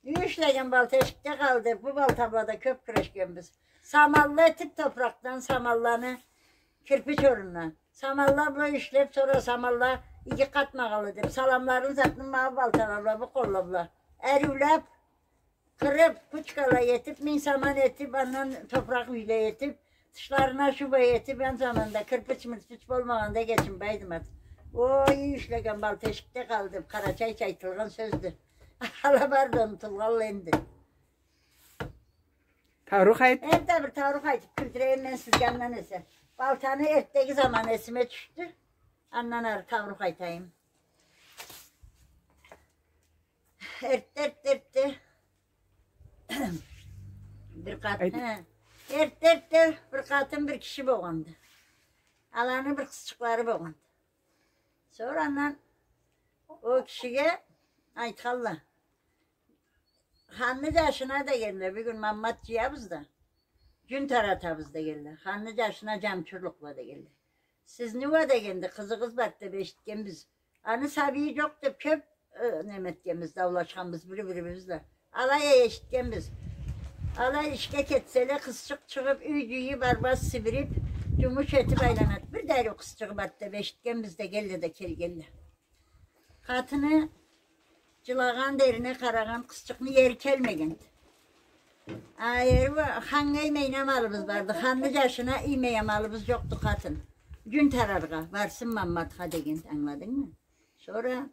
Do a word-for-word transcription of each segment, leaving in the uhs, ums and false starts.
Юй ишлеген балта эшикде къалды. Бу балта бла да кёп кюрешгенбиз. Саманла этип топуракъдан, саманланы кирпич орнуна. Саманла бла ишлеп, сора саманла иги къатмагъанлы деп, саламларын затны ма бу балтала бла, бу къолла бла ариулеп, къырып, кучкала этип, минг саман этип, андан топуракъ юйле этип, тышларына шуба этип, ан заманда кирпич-мирпич болмагъанда кечинмейдим ат. Ой, юй ишлеген балта эшикде къалды деп, къарачайча айтылгъан сёздю. Ала бары да унутулгъанла энди. Тауруху айт. Энтда бир тауруху айтып кюлдюреюм мен сизге андан эсе. Балтаны эртдеги заманы эсиме тюшдю. Андан ары тауруху айтайым. Эртде, эртде, эртде. Бир къат-, Айт. Хе. Эртде, эртде бир къатын, бир киши болгъанды. Аланы бир къызчыкълары болгъанды. Сора андан о кишиге айтханла. Ханны джашына дегенле, бюгюн Маммат джыябыз да, джюн таратабыз дегенле. Ханны джашына джамчы урлукъла дегенле. Сизни уа дегенди, къызыгъыз барды деп эшитгенбиз. Аны сабийи джокъ деп кёп, э, неме этгенбиз, даулашханбыз бири-бирибиз бла. Алай а эшитгенбиз. Алай ишге кетселе, къызчыкъ чыгъып, юй джыйып, арбаз сибирип, джумуш этип айланады. Бир да ариу къызчыгъы барды деп эшитгенбиз дегенле да келгенле. Къатыны джылагъан, дерине къарагъан, къызчыкъны ери келмегенди. А ери уа, ханнга иймей не амалыбыз барды, ханны джашына иймей амалыбыз джокъду, къатын. Джюн тараргъа, барсын Мамматха дегенди, ангыладынгмы? Сора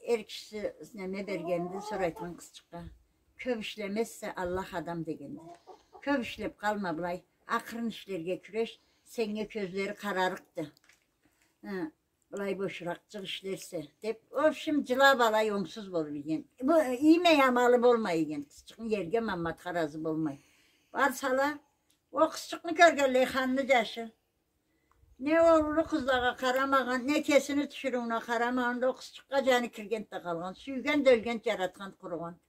эр кишиси неме бергенди, сора айтхан къызчыкъгъа: «Кёп ишлемезсе, Аллах адам», — дегенди. «Кёп ишлеп къалма былай, акъырын ишлерге кюреш, сеннге кёзлери къарарыкъды. Хы, былай бошуракъчыкъ ишлерсе», — деп, в общем, джылап алай онгсуз болуп ийген. Бу, иймей амалы болмай ийген къызчыкъны, ерге Мамматха разы болмай. Барсала, о къызчыкъны кёргенлей ханны джашы. Не ол уллу къызлагъа къарамагъан, не кесини тиширыуна къарамагъан, ол къызчыкъгъа джаны киргенди да къалгъан, сюйгенди, ёлгенди, джаратханды, къуругъанды.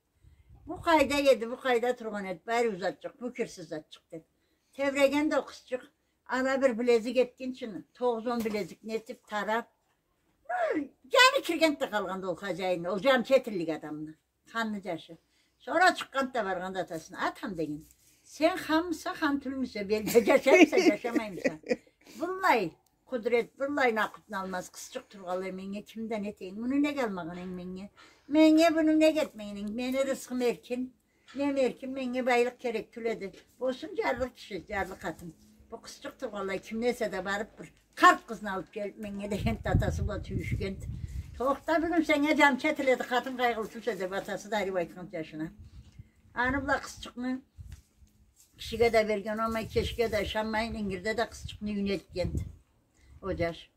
Бу къайда эди, бу къайда тургъан эди, бары узатчыкъ, бу кирсиз затчыкъ деп. Тебрегенди ол къызчыкъ, ала бир билезик этгинчи, тогъуз-он билезикни этип, тарап, джаны киргенди да къалгъанды ол хозяин, ол джамчы этиллик адамны. Ханны джашы. Сора чыкъгъанды да баргъанды атасына. «Атам, — деген, — сен ханмыса, хан тюлмюсе, бу элде джашаймыса, джашамаймыса? Быллай къудрет, быллай накъутну алмаз къызчыкъ тургъанлай, меннге кимден этейим? Муну нек алмагъан эдинг меннге? Меннге муну нек этмеген эдинг? Мени рысхым эркин, неме эркин, меннге байлыкъ керек тюл эди. Болсун, джарлы киши, джарлы къатын. Бу къызчыкъ тургъанлай, кимни эсе да барып бир къарт къызны алып келип меннге», — дегенди, атасы бла тюйюшгенди. «Тохта, бюгюн сеннге джамчы этиледи, къатын къайгъылы тюлсе», — деп, атасы да ариу айтханды джашына. Аны бла къызчыкъны кишиге да берген, омай, кешге да ышанмайын, ингирде да къызчыкъны юйюне элтгенди о джаш.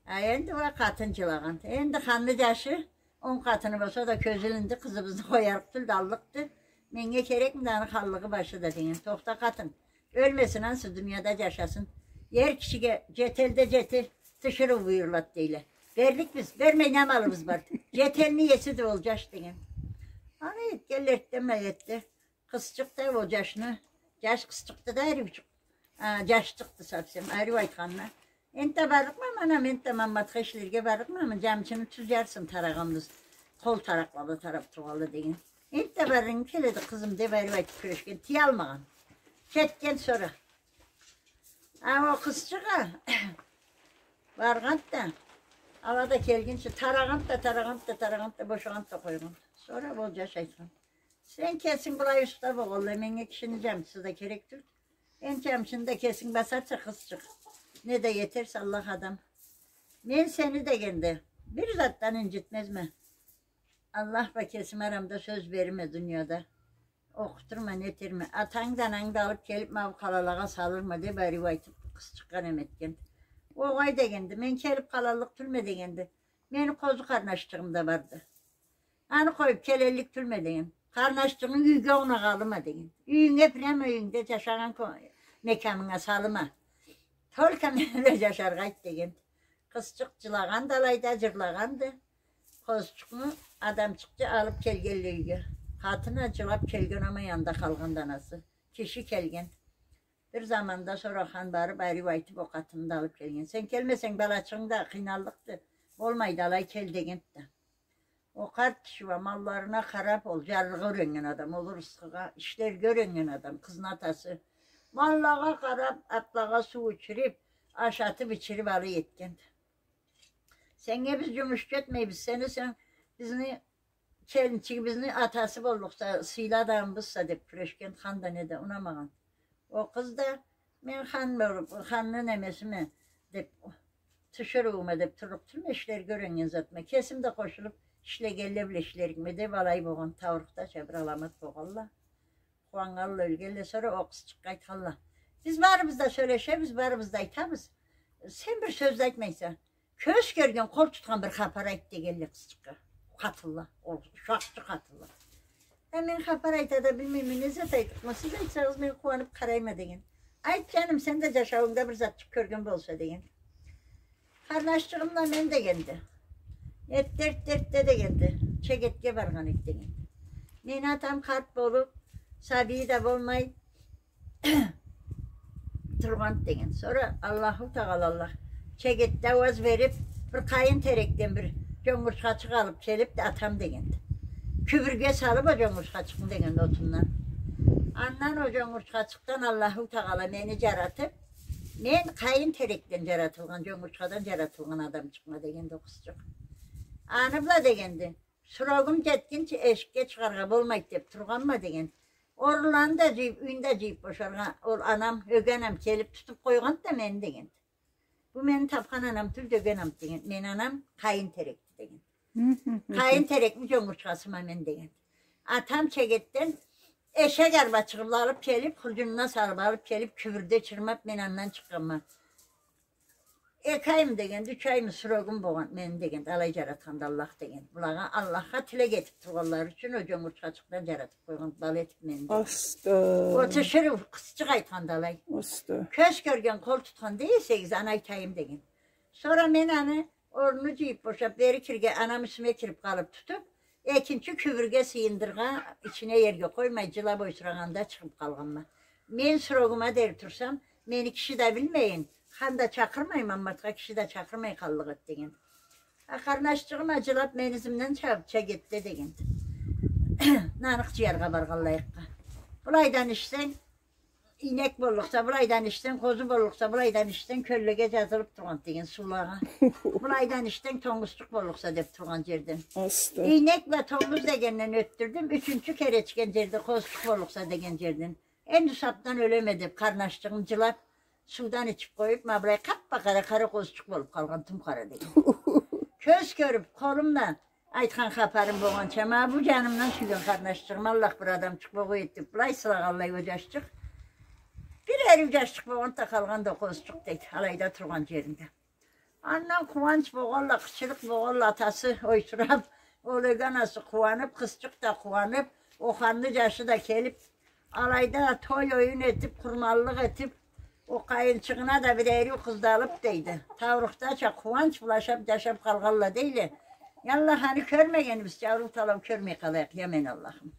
А энди уа къатын джылагъанды. Энди ханны джашы, он къатыны болса да, кёзю илинди, къызыбызны къоярыкъ тюлдю, аллыкъды. Меннге керекмиди аны ханлыгъы, башы да, деген. Тохта, къатын, ёлмесин ансы, дунияда джашасын. Эр кишиге джети элде джети тиширыу буюрулады, дейле. Берлик биз, бермей не амалыбыз бар? Джети элни иесиди ол джаш, деген. Аны этгенле, эртден бла эртди. Къызчыкъ да ол джашны, джаш къызчыкъды да, ариучукъ. А, джашчыкъды совсем, ариу айтханына. Энтда барлыкъмамы, анам, энтда Мамматха ишлерге барлыкъмамы, джамчыны тюз джарысын тарагъанбыз. Къол таракъла бла тарап тургъанла, деген. Энтда баргъым келеди, къызым, деп, ариу айтып кюрешген, тыялмагъан. Кетген сора. А ол къызчыкъ а баргъанды да, ала да келгинчи, тарагъанды да, тарагъанды да, тарагъанды да, бошагъанды да къойгъан. Сора ол джаш айтхан: «Сен кесинг былай уста болгъанлай, меннге кишини джамчысы да керек тюлдю. Энди джамчыны да кесинг басарса, къызчыкъ, не да этерсе, Аллах адам. Мен сени, — дегенди, — бир затдан инджитмезме. Аллах бла кесим арамда сёз берирме дунияда. Окъутурма, нетерме. Атангы да, анангы да алып келип, ма бу къалалагъа салырма», — деп, ариу айтып, къызчыкъгъа неме этгенди. «Огъай, — дегенди, — мен келип къалаллыкъ тюлме, — дегенди. — Мени къозу къарнашчыгъым да барды. Аны къоюп келеллик тюлме, — деген. — Къарнашчыгъынг юйге огъуна къалыма, — деген. — Юйюнге прямо, юйюнгде, джашагъан ко-, мекямынга салыма. Только мен бла джашаргъа айт», — деген. Къызчыкъ джылагъанды алайда, джырлагъанды. Къозучукъну адамчыкъча алып келгенле юйге. Къатын а джылап келген, ама янында къалгъанды анасы. Киши келген. Бир заманда сора хан барып, ариу айтып, ол къатынны да алып келген. «Сен келмесенг, балачыгъынг да къыйналлыкъды. Болмайды алай, кел», — дегенди да. Ол къарт киши уа малларына къарап, ол джарлыгъа юреннген адам, ол рысхыгъа, ишлерге юреннген адам, къызны атасы. Маллагъа къарап, атлагъа суу ичирип, ашатып, ичирип алай этгенди. Сеннге биз джумуш этмейбиз, сени, сен бизни келинчигибизни атасы боллукъса, сыйлы адамыбызса деп кюрешген хан да, не да унамагъан. Ол къыз да, мен хан болуп, ханны немесиме деп, тиширыума деп турлукъ тюлме, ишлерге юреннген затма. Кесим да къошулуп, ишлегенле бла ишлерикме деп алай болгъан, таурухдача бир аламат болгъанла. Къууаннганла, ёлгенле, сора ол къызчыкъгъа айтханла: «Биз барыбыз да сёлешебиз, барыбыз да айтабыз. Сен бир сёз да айтмайса, кёз кёрген, къол тутхан бир хапар айт», — дегенле къызчыкъгъа. Къатынла, ол ушакъчыкъ къатынла. «Э, мен хапар айта да билмейме, не зат айтырыкъма, сиз айтсагъыз, мен къууанып къарайма», — деген. «Айт, джаным, сен да джашауунгда бир затчыкъ кёрген болса», — деген. «Къарнашчыгъымла мен, — дегенди. — Эртте, эртте, эртте, — дегенди, — Чегетге баргъан эдик, — дегенди. — Мени атам къарт болуп, сабийи да болмай тургъанды, — деген. — Сора Аллаху Тагъала, Аллах, Чегетде ауаз берип, бир къайын терекден бир джонгучхачыкъ алып келипди атам, — дегенди. — Кюбюрге салып ол джонгучхачыкъны, — деген, — отундан. Андан ол джонгучхачыкъдан Аллаху Тагъала мени джаратып, мен къайын терекден джаратылгъан, джонгучхадан джаратылгъан адамчыкъма», — дегенди ол къызчыкъ. «Аны бла, — дегенди, — срогум джетгинчи эшикге чыгъаргъа болмайды деп тургъанма, — деген. — Орунланы да джыйып, юйню да джыйып бошаргъа, ол анам, ёге анам келип тутуп къойгъанды да мени, — деген. — Бу мени тапхан анам тюлдю, ёге анам, — деген. — Мени анам къайын терекди, — деген. — Къайын терекни джонгучхасыма мен, — деген. — Атам Чегетден эшек арбачыгъы бла алып келип, хурджунуна салып алып келип, кюбюрде чырмап, мен андан чыкъгъанма. Эки аймы, — дегенди, — юч аймы срогум болгъан мени, — дегенди, — алай джаратханды Аллах, — деген. — Булагъа, Аллахха тилек этип тургъанлары ючюн ол джонгучхачыкъдан джаратып къойгъан бала этип мени, — деген. — Аста. — Ол тиширыу къызчыкъ айтханды алай. — Аста. — Кёз кёрген, къол тутхан дей эсегиз, аны айтайым, — деген. — Сора мен аны орнуну джыйып бошап, бери кирге, анам юсюме кирип къалып тутуп, экинчи кюбюрге сыйындыргъа, ичине ерге къоймай, джылап ойсурагъанда чыгъып къалгъанма. Мен срогума дери турсам, мени киши да билмейин, хан да чакъырмай, Мамматха киши да чакъырмай къаллыкъ эди, — деген. — А къарнашчыгъым а джылап мени ызымдан чабып Чегетде, — деген, — наныкъ джыяргъа баргъанлайыкъгъа. Былайдан ичсенг, ийнек боллукъса, былайдан ичсенг, къозу боллукъса, былайдан ичсенг, кёллеге джазылып тургъанды, — деген, — суулагъа. Былайдан ичсенг, тонгузчукъ боллукъса деп тургъан джерден. — Аста. — Ийнек бла тонгуз дегенден ётдюрдюм, ючюнчю кере ичген джерде къозучукъ боллукъса деген джерден. Энди сапдан ёлеме деп, къарнашчыгъым джылап, суудан ичип къоюп, ма былай къап-къара, къара къозучукъ болуп къалгъан, тум къара, — деген. — Кёз кёрюп, къолум бла айтхан хапарым болгъанча, ма бу джанымдан сюйген къарнашчыгъым, Аллах бир адамчыкъ болгъуй эди деп, былай сылагъанлай ол джашчыкъ. Бир эриу джашчыкъ болгъанды да, къалгъанды ол къозучукъ, — дейди, — алайда тургъан джеринде. Андан къууанч болгъанла, къычырыкъ болгъанла, атасы ойсурап, ол ёге анасы къууанып, къызчыкъ да къууанып, ол ханны джашы да келип, алайда той-оюн этип, къурманлыкъ этип, ол къайынчыгъына да бир эриу къыз да алып, — дейди. — Таурухдача къууанч бла джашап, джашап къалгъанла, — дейле. — Аллах, аны кёрмегенибизча, ауруу талау кёрмей къалайыкъ, я мен Аллахым.